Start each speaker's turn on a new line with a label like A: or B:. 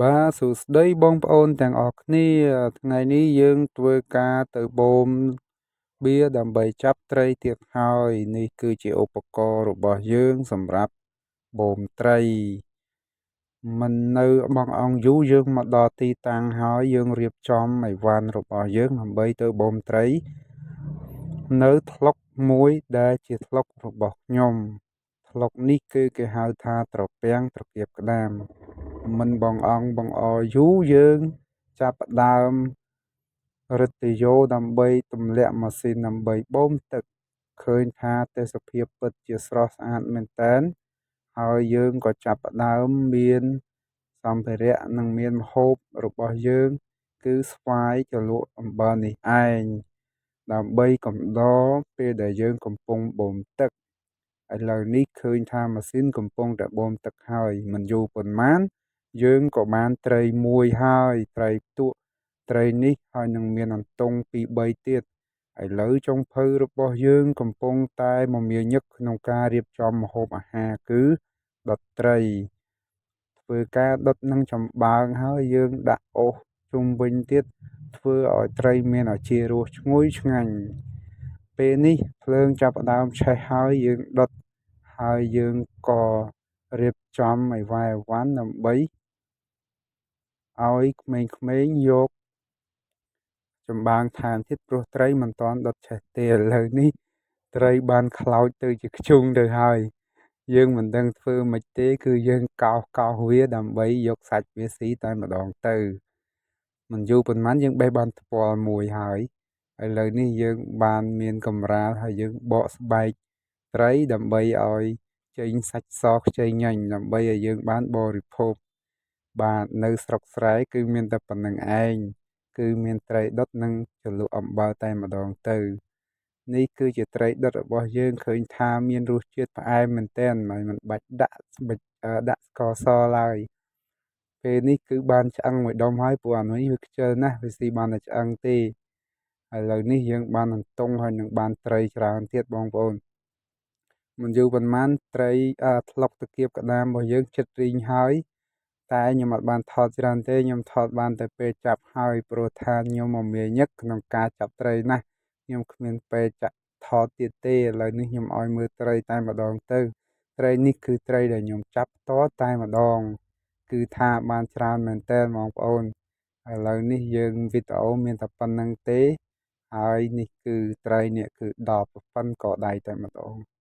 A: បាទសួស្តីបងប្អូនទាំងអស់គ្នាថ្ងៃនេះយើងធ្វើការទៅបូមបៀដើម្បីចាប់ត្រីទៀតហើយនេះគឺជាឧបករណ៍របស់យើងសម្រាប់បូមត្រីមិននៅបងអង្គយូរយើងមកដល់ទីតាំងហើយយើងរៀបចំអីវ៉ាន់របស់យើងដើម្បីទៅបូមត្រីនៅថ្លុកមួយដែលជាថ្លុករបស់ខ្ញុំថ្លុកនេះគឺគេហៅថាត្រពាំងត្រកៀបក្តាមមិនបងអង្គបងអយូរយើងចាប់ផ្ដើមរឹតយោដើម្បីទម្លាក់ម៉ាស៊ីនដើម្បីបូមទឹកឃើញថាទេសភាពពិតជាស្រស់ស្អាតមែនទែនហើយយើងក៏ចាប់ផ្ដើមមានសម្ភារៈនិងមានម្ហូបរបស់យើងគឺស្វាយជ្រលក់អំបិលនេះឯងដើម្បីកំដរពេលដែលយើងកំពុងបូមទឹកឥឡូវនេះឃើញថាម៉ាស៊ីនកំពុងតែបូមទឹកហើយមិនយូរប៉ុន្មានយើងក៏បានត្រីមួយហើយត្រីផ្ទក់ត្រីនេះហើយនឹងមានអន្ទង់2 3ទៀតឥឡូវចុងភៅរបស់យើងកំពុងតែមមាញឹកក្នុងការរៀបចំម្ហូបអាហារគឺដុតត្រីធ្វើការដុតនឹងចំបើងហើយយើងដាក់អុសជុំវិញទៀតធ្វើឲ្យត្រីមានឱជារសឈ្ងុយឆ្ងាញ់ពេលនេះភ្លើងចាប់ផ្ដើមឆេះហើយយើងដុតហើយយើងក៏រៀបចំអីវ៉ៃអីវ៉ាន់ដើម្បីឲ្យក្មេងៗយកចំបើងថែមទៀតព្រោះត្រីមិនទាន់ដុតឆេះទេឥឡូវនេះត្រីបានខ្លោចទៅជាធ្យូងទៅហើយយើងមិនដឹងធ្វើម៉េចទេគឺយើងកោសកោសវាដើម្បីយកសាច់វាស៊ីតែម្ដងទៅមិនយូរប៉ុន្មានយើងបេះបានថ្ពាល់មួយហើយឥឡូវនេះយើងបានមានកម្រាលហើយយើងបកស្បែកត្រីដើម្បីឲ្យចេញសាច់សខ្ចីញញដើម្បីឲ្យយើងបានបរិភោគបាទនៅស្រុកស្រែគឺមានតែប៉ុណ្្នឹងឯងគឺមានត្រីដុតនិងជ្រលក់អំបិលតែម្ដងទៅនេះគឺជាត្រីដុតរបស់យើងឃើញថាមានរសជាតិផ្អែមមែនទែនមិនបាច់ដាក់ដាក់ស្ករសឡើយពេលនេះគឺបានឆ្អឹងមួយដុំហើយព្រោះអានេះវាខ្ជិលណាស់វាស៊ីបានតែឆ្អឹងទេឥឡូវនេះយើងបានអន្ទង់ហើយនឹងបានត្រីច្រើនទៀតបងប្អូនមិនយូរប៉ុន្មានត្រីថ្លុកត្រកៀបក្តាមរបស់យើងចិត្តរីងហើយតែខ្ញុំអត់បានថតច្រើនទេខ្ញុំថតបានតែពេលចាប់ហើយព្រោះថាខ្ញុំមមាញឹកក្នុងការចាប់ត្រីណាស់ខ្ញុំគ្មានពេលចាក់ថតទៀតទេឥឡូវនេះខ្ញុំឲ្យមើលត្រីតែម្ដងទៅត្រីនេះគឺត្រីដែលខ្ញុំចាប់ផ្ទាល់តែម្ដងគឺថាបានច្រើនមែនទែនបងប្អូនឥឡូវនេះយើងវីដេអូមានតែប៉ុណ្្នឹងទេហើយនេះគឺត្រីនេះគឺដល់ប៉ុណ្ណកដៃតែម្ដង។